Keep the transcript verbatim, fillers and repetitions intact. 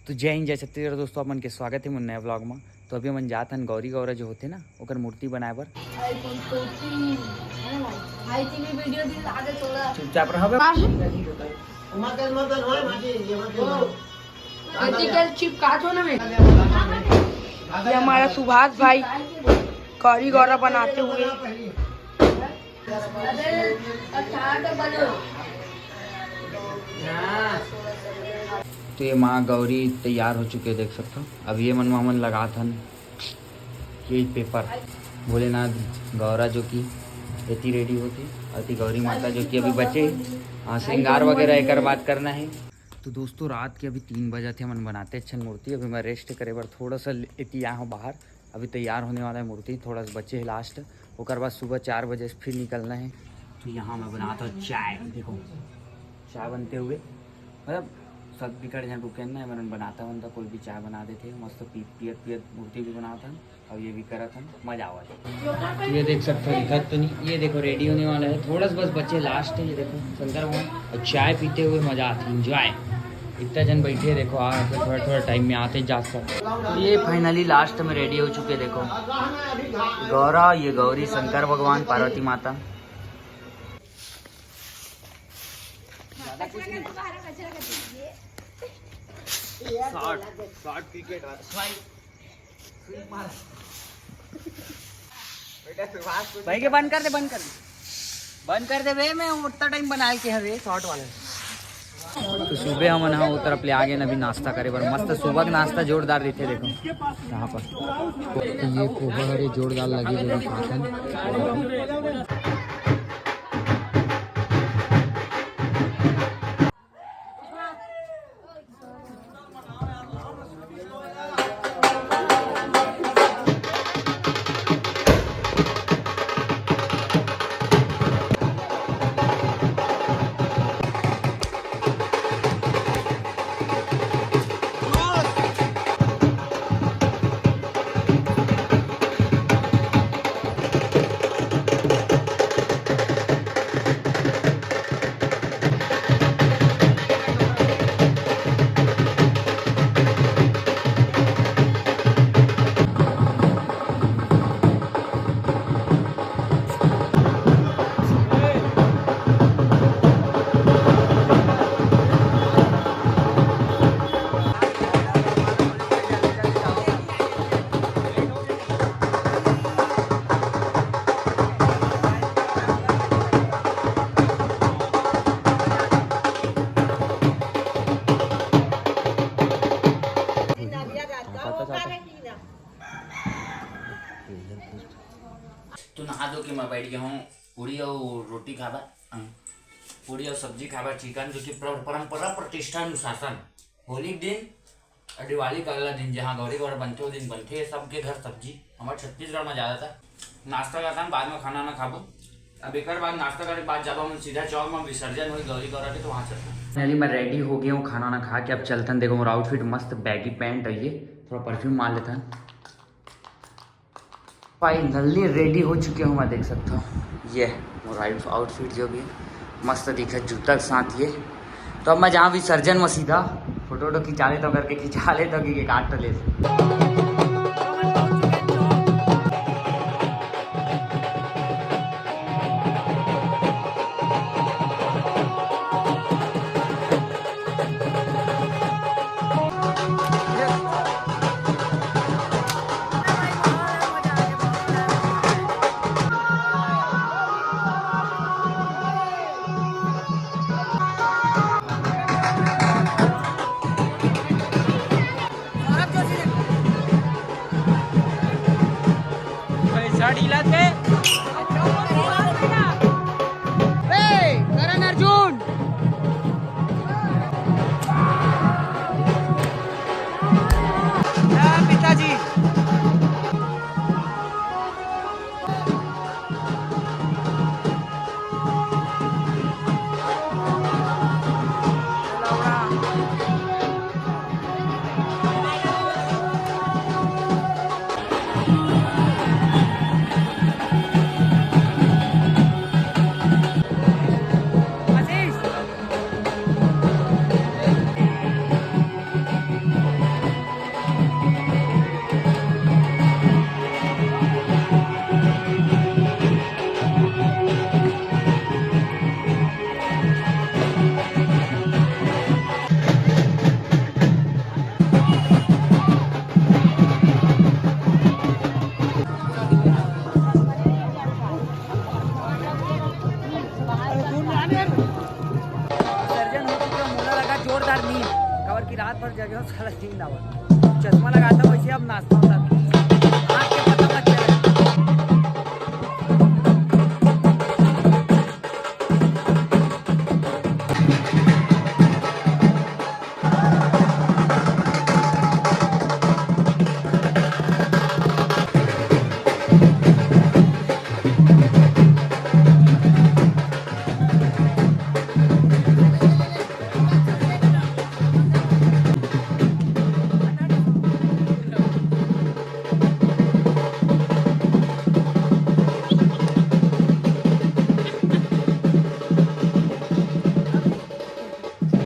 तो जय हिंद, जय छत्तीसगढ़ दोस्तों, आप मन के स्वागत हे मोर नया vlog में। तो अभी हमन जात हन गौरी गौरा जो होथे ना, ओकर मूर्ति बनाए बर। चुपचाप रहो बे। चिपका छो ना बे। ये हमारा सुभाष भाई गौरी गौरा बनाते हुए। तो ये माँ गौरी तैयार हो चुके हे, देख सकथो। अब ये मन म हमन लगात हन ये paper, भोलेनाथ गौरा जो कि एती ready होथे, अउ एती गौरी माता जो कि अभी बचे, हाँ, श्रृंगार वगैरह एकर बाद करना हे। तो दोस्तों, रात के अभी तीन बजत हे, हमन बनाते हन मूर्ति। अभी मैं rest करे बर थोड़ा सा एती आए हूँ बाहर। अभी तैयार होने वाला है मूर्ति, थोड़ा सा बचे है last, ओकर बाद सुबह चार बजे से फिर निकलना है। तो यहाँ मैं बनाता हूँ चाय, देखो चाय बनते हुए, मतलब सब बिकट झन रुके ना, मैं बनाता बनता कोई भी चाय बना देते हैं, मस्त पी पियत पियत मूर्ति भी बनाता हूँ। अब ये भी करत हन, मजा आवत है। ये देख सकते हो, दिखत तो नहीं, ये देखो ready होने वाला है, थोड़ा सा बस बचे last है। ये देखो शंकर भगवान और चाय पीते हुए मजा आता है, enjoy। इतना जन बैठे देखो, आ के थोड़ा थोड़ा time में आते जा सब। तो ये finally last में ready हो चुके, देखो गौरा, ये गौरी शंकर भगवान, पार्वती माता। Shot, shot cricket, भाई के बंद कर दे, बंद कर दे, बंद कर दे बे, मैं उतना time बना के हवे shot वाला। तो सुबह हमन ह ओ तरफ ले आ गए अभी नाश्ता करे बर, मस्त सुबह के नाश्ता जोरदार देते, देखो यहाँ पर। तो ये पोहा हरे जोरदार लगे, जो भी खाथन। तो नहा धो के मैं बैठ गया हूँ पूरी और रोटी खाबा, पूरी और सब्जी खाबा, chicken, जो कि पर-, परंपरा, प्रतिष्ठा, अनुशासन, होली के दिन और दिवाली का अगला दिन, जहाँ गौरी गौरा बनथे, वो दिन बनथे सबके घर सब्जी। हमारे छत्तीसगढ़ में ज़्यादातर नाश्ता करथन, बाद में खाना ना खाबो। अब एक बाद नाश्ता करे के बाद जाबो हम सीधा चौक में, विसर्जन होई गौरी गौरा के, तो वहाँ चलथन। Finally मैं ready हो गया हूँ खाना ना खा के। अब चलथन, देखो मोर outfit मस्त baggy pant है, ये थोड़ा perfume मार लेथन। Finally ready हो चुके हूँ मैं, देख सकता हूँ ये मोर outfit जो भी है, मस्त दिखत जूता के साथ ये। तो अब मैं जाऊँ विसर्जन में सीधा, photo वोटो खिंचा लेता हूँ करके, खिंचा लेता हूँ कि काट तो ले। पैसा ढीला थे। ए, करण अर्जुन। जय पिताजी। जगह साला नींद आवत। चश्मा लगाता हूँ, वैसे अब नाचता हूँ साला। आँख के पता मत चले।